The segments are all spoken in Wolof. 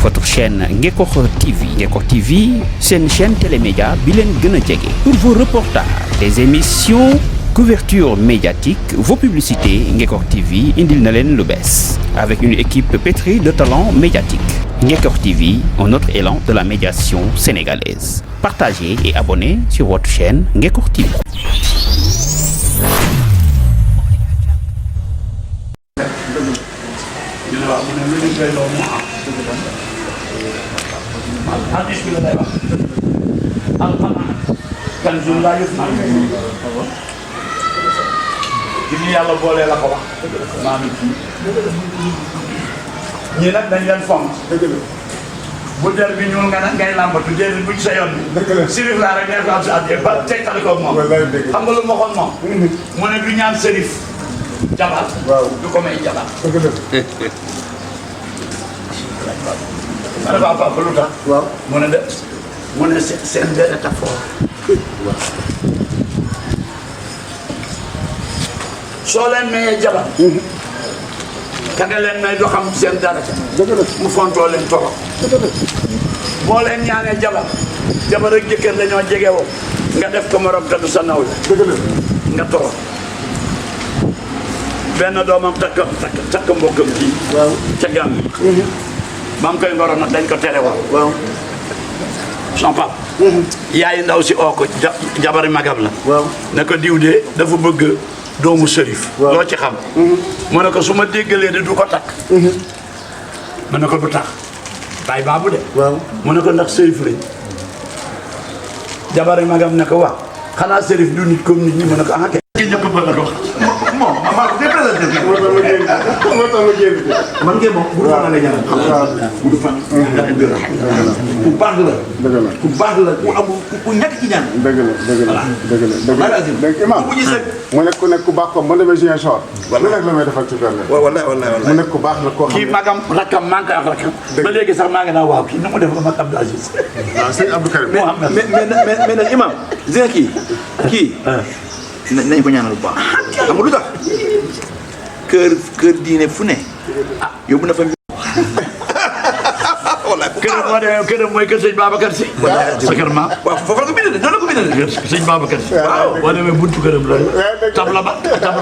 votre chaîne Ngekokh TV. Ngekokh TV, c'est une chaîne télémédia bilen gëna djégé. Pour vos reportages, des émissions, couverture médiatique, vos publicités, Ngekokh TV indil na len lu bess. Avec une équipe pétrie de talents médiatiques. Ngekokh TV, un autre élan de la médiation sénégalaise. Partagez et abonnez sur votre chaîne Ngekokh TV. hadis bi la lay wax alxamaa kanzun laa yufnaa ci ni yàlla boolee la ko wax maa ngi ci ñii nag dañ leen fonk bu der bi ñuul nga nag ngay làmbatu déedéet bu ci sa yoon bi sérif laa rek nekk am sa addiya ba tegtali ko moom xam nga lu ma waxoon moom mu ne du ñaan sérif jabar du ko may jabar ana papa lu tax waaw mu ne seen deret a fort soo leen mayee jabar ka nga leen may do xam seen dara mu fontoo leen toro boo leen ñaanee jabar ak jëkkër dañoo jege woo nga def ko morom te du sa naw nga toro benn doomam takk mbokkam kii ca gàmm ba mu koy ngoro nag dañ ko tere waaw son papa yaayu ndaw si oo ko jabari magam la ne ko diw de dafa bëgg doomu sërif loo ci xam mu ne ko su ma déggalee de du ko takk mu ne ko du tax baay baabu de mu ne ko ndax sërif lañ jabari magam ne ko waaw xanaa sërif du nit comme nit ñi mu ne ko ah kay ki ñëpp bëgg a dox moom ma représenté man ngeen moom bu du fan la ñaan bu du fan ku baax la ku baax la ku amul ku ñàkk ci ñaan dëgg la imam mu nekk ku nekk ku baax ko mu demee Ziguinchor lu nekk la may defal ci benn wallahi mu nekk ku baax la koo xam kii magam rakkam maa ngi koy wax rakkam ba léegi sax maa ngi naan waaw kii nu mu def ba mag Abdou Aziz waaw sëñ Abdou Karim mais nag imam gis nga kii nañ ko ñaanal bu baax xam nga lu tax kër diine fu ne yóbbu na fa këram moo demee këram mooy kër sëñ Babacar Si sa kër maam waaw foofu la ko bindee noonu la ko bindee kër sëñ Babacar Si waaw boo demee buntu këram la tabla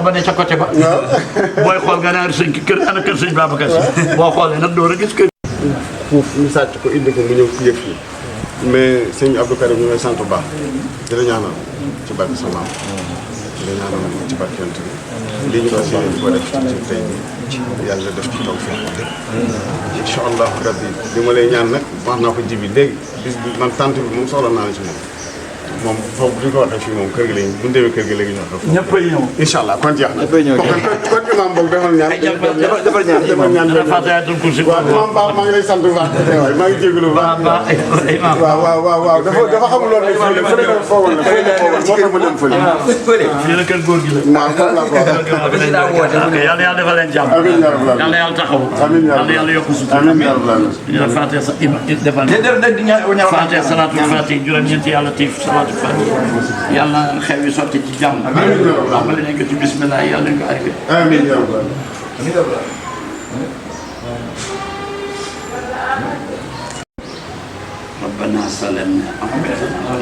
ba ne ca côté ba booy xool nga naan sëñ kër ana kër sëñ Babacar Si boo xoolee nag door a gis kër foofu ñu sàcc ko indi ko mu ñëw ci yëf yi mais sëñ Abdou Karim ñu ngay sant bu baax di la ñaanal ci barke sa maam di la ñaanal ci barke yonent bi lii ñu fas yéene di ko def ci tey bi yàlla def ci taw feex lépp incha allah rabbi li ma lay ñaan nag wax naa ko jibi léegi bis bi man tant bi moom soxla naa la ci moom foofu bu ñu ko waxee fii moom kër gi lañ bu ñu demee kër gi léegi ñu wax ñëpp ay ñëw incha allah kon jeex na kon imam boog defal ñaan defal ñaan waaw imam baax maa ngi lay sant bu baax waay maa ngi jégalu bu baax waaw dafa xamul loolu ne fële la foogoon na fële moo tax ma dem fële fii la kër góor gi la waaw kon la ko yàlla yàlla defal leen jàmm amiin yaa rabbal yàlla yàlla taxaw yàlla yàlla yokk sutura amiin yaa rabbal ñu fàtte sa defal fàtte salaatul fatiha juróom-ñeenti yàlla tiif salaatul fatiha yàlla xew yi sotti ci jàmm amale nañ ko ci bismillah yàlla ñu ko arrêté amiin yaa rabbal ربنا سلمنا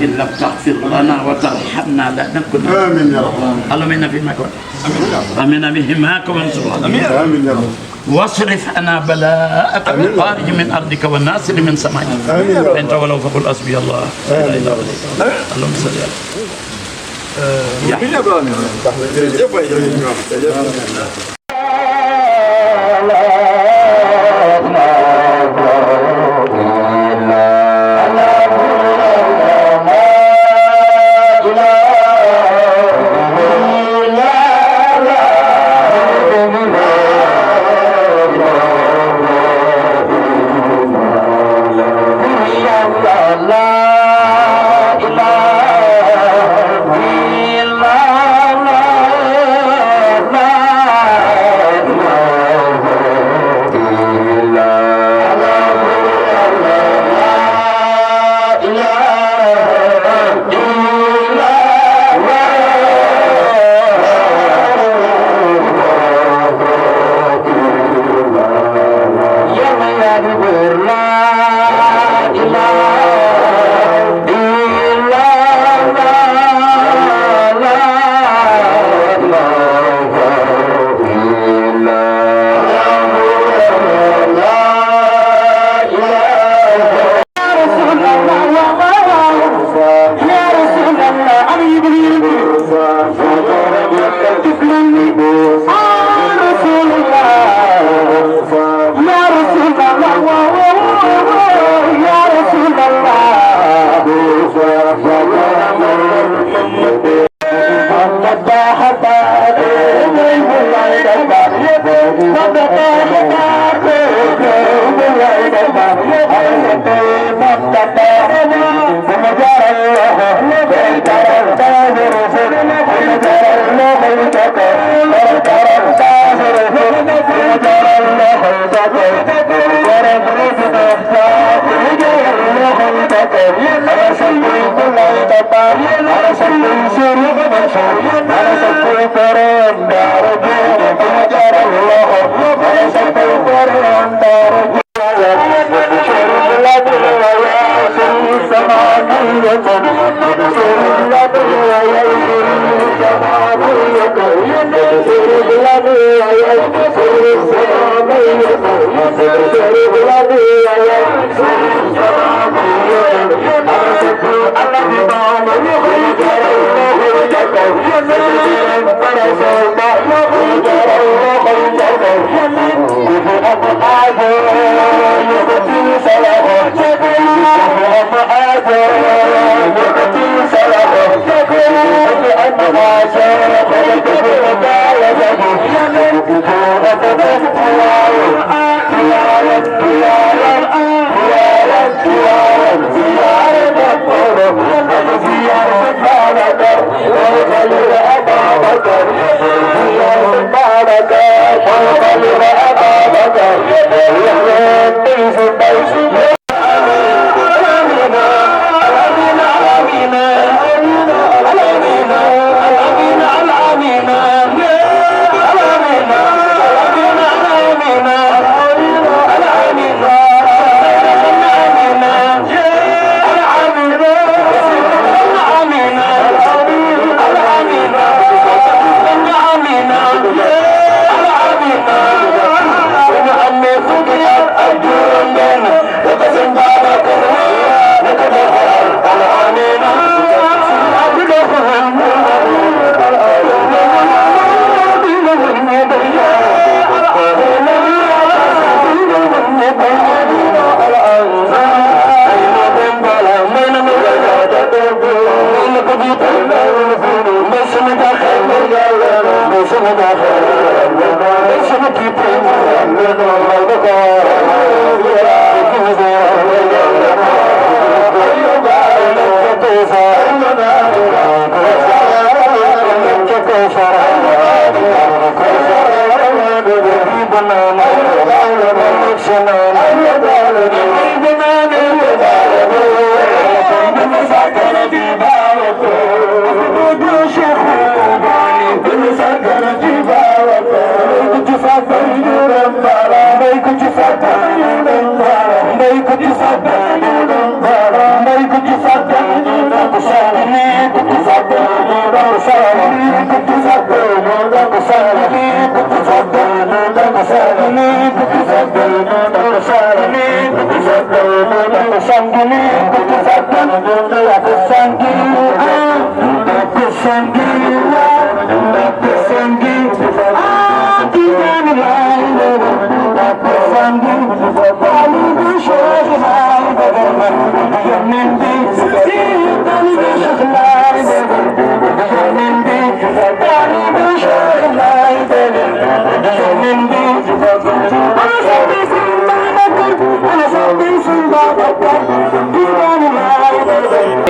إن لم تغفر لنا وترحمنا لنكن آمين يا رب اللهم إنا في مكان آمين بهماك وانصرنا آمين يا رب واصرف عنا بلاءك الخارج من أرضك والناصر من سمائك فإن تولوا فقل حسبي الله لا إله إلا هو اللهم صل على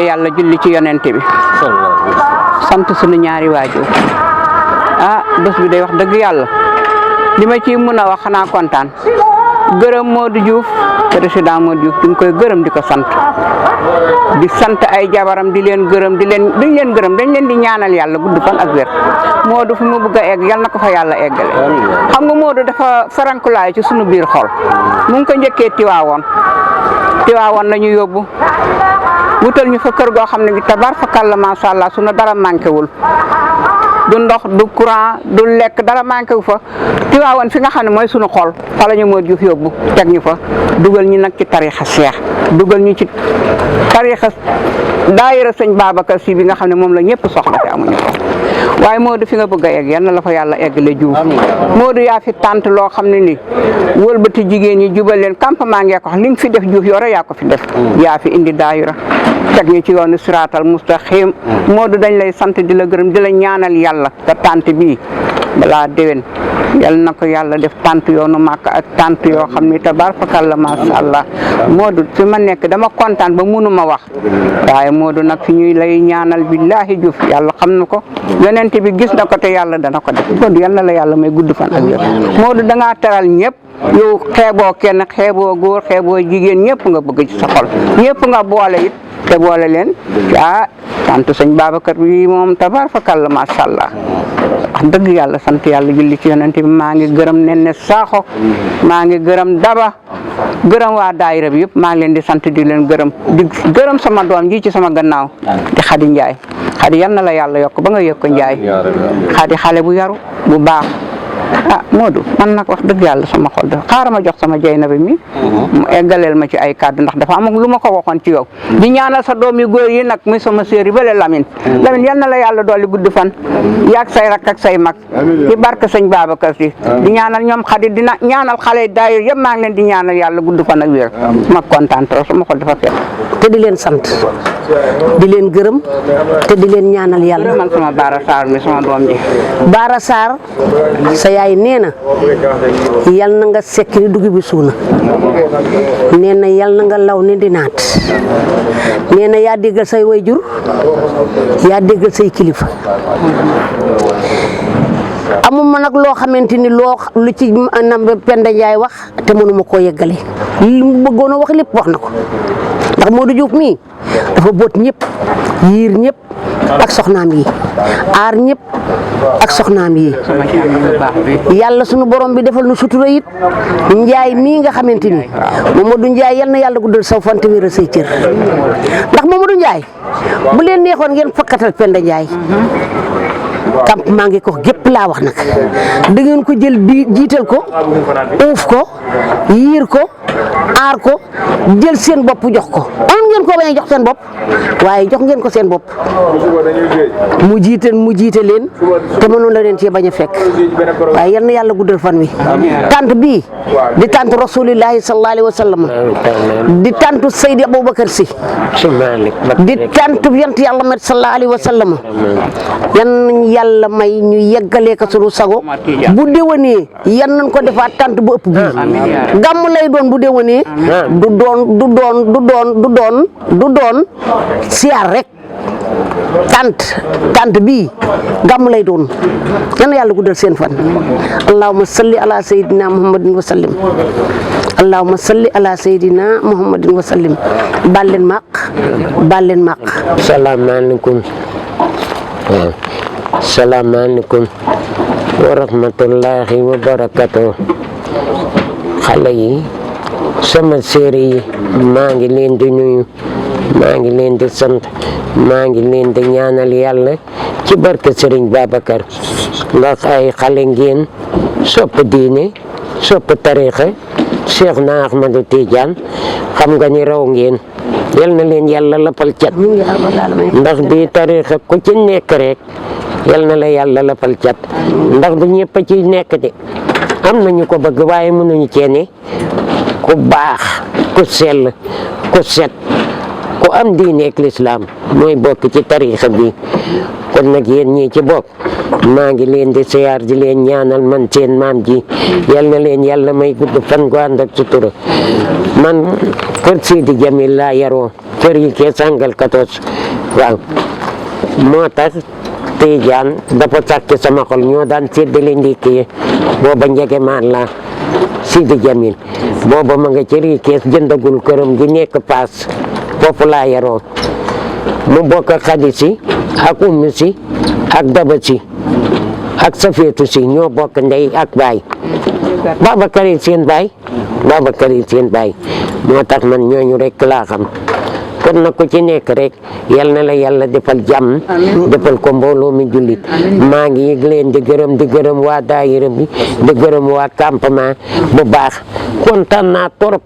yàlla julli ci yonente bi sant sunu ñaari waajur bés bi day wax dëgg yàlla li ma ci mën a wax xanaa kontaan gërëm Modou Diouf président Modou Diouf di koy gërëm di ko sant di sant ay jabaram di leen gërëm duñ leen gërëm dañ leen di ñaanal yàlla gudd fan ak wér Modou fi mu bëgg a egg yal na ko fa yàlla eggale xam nga Modou dafa farankulaay ci sunu biir xol mu ngi ko njëkkee Tiwaawoon la ñu yóbbu wutal ñu fa kër goo xam ne bi tabar fakal la macha allah sunu dara manqué wul du ndox du courant du lekk dara manqué wu fa Tiwaawoon fi nga xam ne mooy sunu xol fa la ñu Modou Diouf yóbbu teg ñu fa dugal ñu nag ci tariixa Cheikh dugal ñu ci tariixa daayira sëñ Babacar Si bi nga xam ne moom la ñëpp soxla te amuñu ko waaye Modou fi nga bëgg a egg yal na la fa yàlla eggale Diouf Modou yaa fi tànt loo xam ne ni wëlbati jigéen ñi jubal leen campement ngee ko wax li nga fi def Diouf yore yaa ko fi def yaa fi indi daayira teg ñu ci yoonu siraatal mustaqim Modou dañ lay sant di la gërëm di la ñaanal yàlla te tànt bii balaa déwén yal na ko yàlla def tànt yoonu màkk ak tànt yoo xam ni tabaarkalla macha allah Modou fi ma nekk dama kontaan ba mënuma wax waaye Modou nag fi ñuy lay ñaanal billahi Diouf yàlla xam na ko yonent bi gis na ko te yàlla dana ko def Modou yal na la yàlla may gudd fan ak yëpp Modou dangaa teral ñëpp yow xeeboo kenn xeeboo góor xeeboo jigéen ñëpp nga bëgg ci sa xol ñëpp nga boole it te boole leen sant sëñ Babacar bi moom tabaar fakal macha allah wax dëgg yàlla sant yàlla julli ci yonent bi maa ngi gërëm Nene Sakho maa ngi gërëm Daba gërëm waa daayira bi yëpp maa ngi leen di sant di leen gërëm sama doom ji ci sama gannaaw di Khady Ndiaye Khady yal na la yàlla yokk ba nga yëg ko Ndiaye Khady xale bu yaru bu baax Modou man nag wax dëgg yàlla sama xol dafa xaaral ma jox sama Dieynaba mi mu eggaleel ma ci ay kàddu ndax dafa am lu ma ko waxoon ci yow di ñaanal sa doom yu góor yi nag muy sama sœur yi bale Lamine yal na la yàlla dolli gudd fan yaag say rak ak say mag di barke sëñ Babacar Si di ñaanal ñoom Khady dina ñaanal xale daayir yëpp maa ngi leen di ñaanal yàlla gudd fan ak wér ma kontaan trop sama xol dafa fees te di leen sant di leen gërëm te di leen ñaanal yàlla man sama Bara Sarr mi sama doom ji Bara Sarr sa yaay nee na yal na nga sekk ni dugub bi suuna nee na yal na nga law ni di naat nee na yaa déggal say wayjur yaa déggal say kilifa amuma nag loo xamante ni lu ci Penda Ndiaye wax te mënuma koo yeggale li mu bëggoon a wax lépp wax na ko ndax Modou Diouf mii dafa boot ñëpp yiir ñëpp ak soxnaam yi aar ñëpp ak soxnaam yi yàlla sunu borom bi defal nu sutura it Ndiaye mii nga xamante ni Mamadou Ndiaye yal na yàlla guddal saw fan te wéral say cër ndax Mamadou Ndiaye bu leen neexoon ngeen fakkatal Penda Ndiaye campement ngi ko gépp laa wax nag da ngeen ko jël bi jiital ko uuf ko yiir ko aar ko jël seen bopp jox ko am ngeen ko bañ a jox seen bopp waaye jox ngeen ko seen bopp mu jiite leen te mënoon la leen cee bañ a fekk waaye yal na yàlla guddal fan wi tant bii di tant rasulillahi sallallahu alayhi wa sallam di tantu Seydi Aboubacar Sy di tantu yonent yàlla Muhammad sallallahu alayhi wa sallam yàlla may ñu yeggalee ko sunu sago bu déwénee yan nañ ko defaat tant bu ëpp bii gàmm lay doon bu déwénee du doon siyaar rek tant bii gàmm lay doon yan yàlla guddal seen fan allahumma salli ala sayyidina muhammadin wa sallim allahumma salli ala sayyidina muhammadin wa sallim baal leen maq salaamaaleykum salaamaaleykum wa rahmatullahi wa barakatuh xale yi sama séeri yi maa ngi leen di nuyu maa ngi leen di sant maa ngi leen di ñaanal yàlla ci barke Serigne Babacar ndax ay xale ngeen sopp diine sopp tariixa Cheikh na Ahmadou Tidiane xam nga ni raw ngeen yal na leen yàlla lapal cat ndax bi tariixa ku ci nekk rek yal na la yàlla lapal cat ndax du ñëpp a ci nekk de am nañu ko bëgg waaye mënuñu cee ne ku baax ku sell ku set ku am diine ak lislaam mooy bokk ci tariixa bi kon nag yéen ñii ci bokk maa ngi leen di siyaar di leen ñaanal man seen maam ji yal na leen yàlla may gudd fan gu ànd ak sutura man kër Sidi Jamil laa yaroo kër yi kee Sangal 14 waaw moo tax Tidiane dafa sàkk sama xol ñoo daan séddale ndékki yi booba njege maan la Sidi Jamil booba ma nga ci Rikees jëndagul këram gi nekk paas foofu laa yaroo mu bokk ak Xadi Si ak Ummi Si ak Daba Si ak Safeetu Si ñoo bokk ndey ak baay Babacar yi seen baay moo tax man ñooñu rek laa xam kon nag ku ci nekk rek yal na la yàlla defal jàmm defal ko mbooloo mi jullit maa ngi leen di gërëm waa daayira bi di gërëm waa campement bu baax kontaan naa torop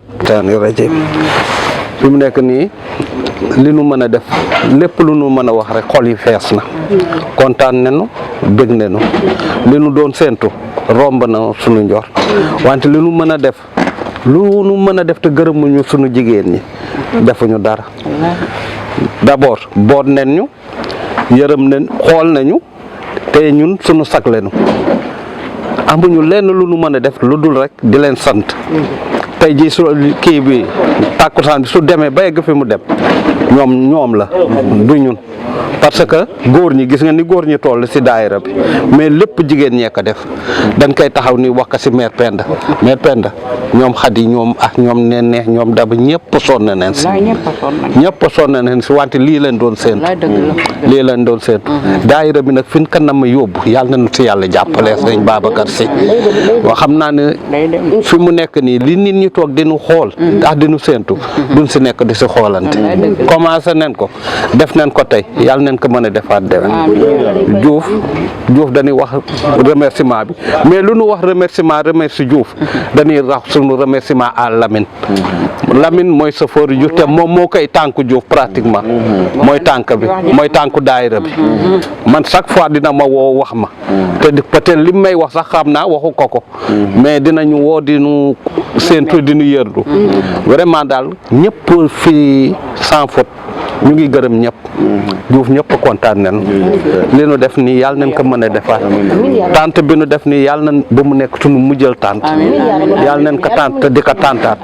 fi mu nekk nii li nu mën a def lépp lu nu mën a wax rek xol yi fees na kontaan nañu bég nañu li nu doon séentu romb na sunu njor wante li nu mën a def lu nu mën a def te gërëmuñu sunu jigéen ñi defuñu dara d'abord boot nañ ñu yërëm nañ xool nañu te ñun sunu sag lañu amuñu lenn lu nu mën a def lu dul rek di leen sant tey jii su kii bi tàkkusaan bi su demee ba egg fi mu dem ñoom la du ñun parce que góor ñi gis nga ni góor ñi toll si daayira bi mais lépp jigéen ñee ko def dañ koy taxaw ni wax ko si mère Penda ñoom Xadi ñoom ak ñoom Nene ñoom Daba ñëpp sonn nañ si ñëpp sonn nañ si wante lii leen doon séentu daayira bi nag fi ñu ko nam yóbbu yàlla nañu si yàlla jàppale sëñ Babacar Si waa xam naa ne fi mu nekk nii li nit ñi toog dinu xool ak dinu séentu duñ si nekk di si xoolante commencé nañ ko def nañ ko tey yàlla nañ ko mën a defaat déwén Diouf dañuy wax remerciement bi mais lu nu wax remercie Diouf dañuy rax suñu remerciement à Lamine mooy chauffeur yu te moom moo koy tànku Diouf pratiquement mooy tànk bi mooy tànku daayira bi man chaque fois dina ma woo wax ma te peut-être li may wax sax xam naa waxu ko mais dinañu woo dinu séentu dinu yërdu vraiment daal ñëpp fii sans faute ñu ngi gërëm ñëpp Diouf ñëpp kontaan nañu li nu def nii yàlla nañ ko mën a defaat tante bi nu def nii yàlla nañ ba mu nekk suñu mujjal tante yàlla nañ ko tante di ko tantaat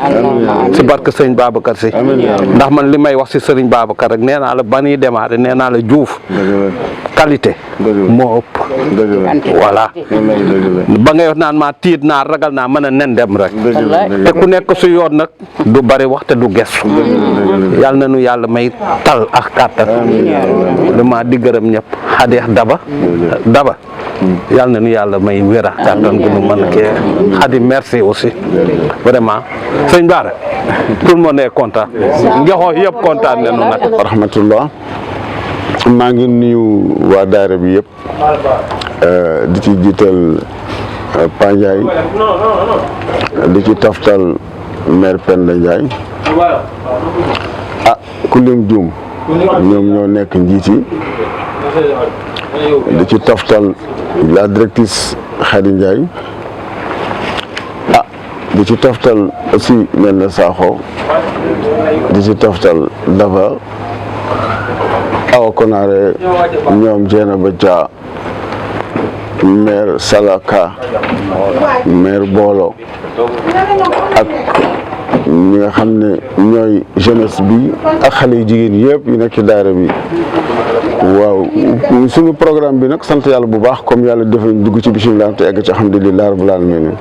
si barke sëñ Babacar Si ndax man li may wax si sëriñ Babacar rek nee naa la ba ñuy démarrer nee naa la Diouf qualité moo ëpp voilà ba ngay wax naan maa tiit naa ragal naa mën a nen dem rek te ku nekk su yoon nag du bari wax te du gestu yàlla na nu yàlla may tal ak kàttan dama di gërëm ñëpp Xadi Daba yàlla na nu yàlla may wér ak kàttan gu nu mën a kii Xadi merci aussi vraiment sëñ Bara tout le monde est content njoxoo yëpp kontaan nañu nag rahmatullah maa ngi nuyu waa daara bi yëpp di ci jiital Pa Ndiaye di ci taftal mère Penda Ndiaye ku lim juum ñoom ñoo nekk njiit yi di ci taftal la directrice Khady Ndiaye di ci taftal aussi Nene Sakho di ci taftal Daba Awa Konaré ñoom Dieynaba Dia maire Salaka maire Bolo ak ñi nga xam ne ñooy jeunesse bi ak xale yu jigéen yëpp yu nekk ci daara bi waaw suñu programme bi nag sant yàlla bu baax comme yàlla def nañ dugg ci bisimilah te egg ci alhamdulilah rabbil alamin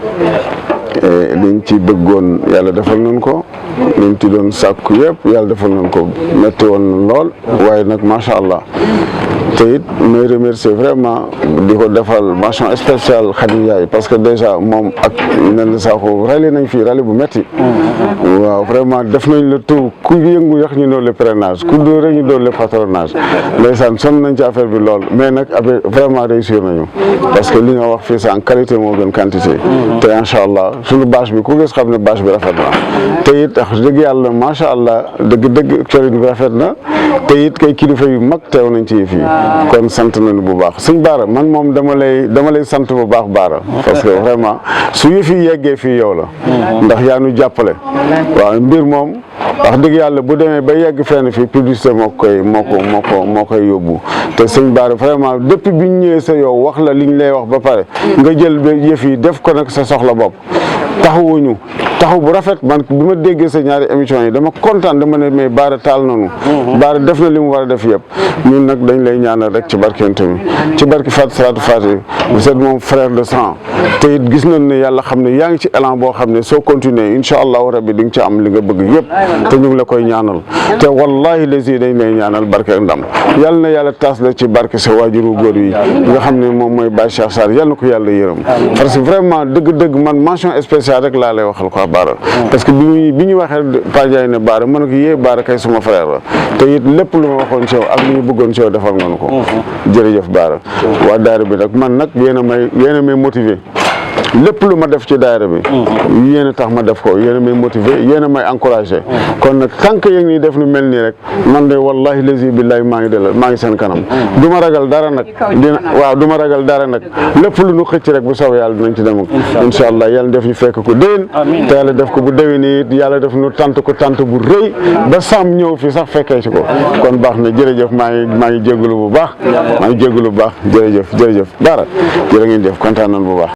liñ ci bëggoon yàlla defal nañ ko liñ ci doon sàkku yëpp yàlla defal nañ ko metti woon lool waaye nag macha allah te it may remercier vraiment di ko defal mention spéciale Khady Ndiaye parce que déjà moom ak Nene Sakho rali nañ fii rali bu metti waaw vraiment def nañ le tout ku yëngu yax ñu doon le parrainage ku dóor rek ñu doon le patronage ndeysaan sonn nañ ci affaire bi lool mais nag après vraiment réussir nañu parce que li nga wax fii en qualité moo gën quantité te incha allah suñu bâche bi ku gis xam ne bâche bi rafet na te it wax dëgg yàlla macha allah dëgg colin bi rafet na te it kay kilifa yu mag teew nañ ci fii kon sant nañu bu baax sëñ Bara man moom dama lay sant bu baax Bara parce que vraiment su yëf yi yeggee fii yow la ndax yaa nu jàppale waaw mbir moom wax dëgg yàlla bu demee ba yegg fenn fii publicité moo koy yóbbu te sëñ Bara vraiment depuis bi ñu ñëwee sa yow wax la li ñu lay wax ba pare nga jël ba yëf yi def ko nag sa soxla bopp taxawuñu taxaw bu rafet man bi ma déggee sa ñaari émission yi dama kontaan dama ne mais Bara taal nañu Bara def na li mu war a def yëpp ñun nag dañ lay ñaanal rek ci barkente mi ci barki Fatou Salatou Fatou vous êtes mon frère de sang te it gis nañ ne yàlla xam ne yaa ngi ci élan boo xam ne soo continuer incha allahu rabbi di nga ci am li nga bëgg yëpp te ñu ngi la koy ñaanal te wallahi lesi dañ lay ñaanal barke ndam yàlla na yàlla taas la ci barke sa waajuru góor yi nga xam ne moom mooy Baye Cheikh Sarr yàlla na ko yàlla yërëm parce que vraiment dëgg-dëgg man mention spéciale rek laa lay waxal quoi Bara parce que bi ñu waxee Pa Ndiaye ne Bara mën na ko yee Bara kay suma frère la te it lépp lu ma waxoon ci yow ak lu ñu bëggoon ci yow defal nga nu ko jërëjëf Bara waa daara bi nag man nag yéen a may motiver lépp lu ma def ci daayira bi yéen a tax ma def ko yéen a may motiver yéen a may encourager kon nag tant que yéen ñi def lu mel nii rek man de wallahi lazi billahi maa ngi seen kanam du ma ragal dara nag du ma ragal dara nag lépp lu nu xëcc rek bu soobee yàlla dinañ ci dem ak incha allah yàlla def ñu fekk ko déwén te yàlla def ko bu déwénee it yàlla def nu tant bu rëy ba sam ñëw fii sax fekkee ci ko kon baax na jërëjëf maa ngi jégalu bu baax jërëjëf Bara jërë ngeen jëf kontaan nañ bu baax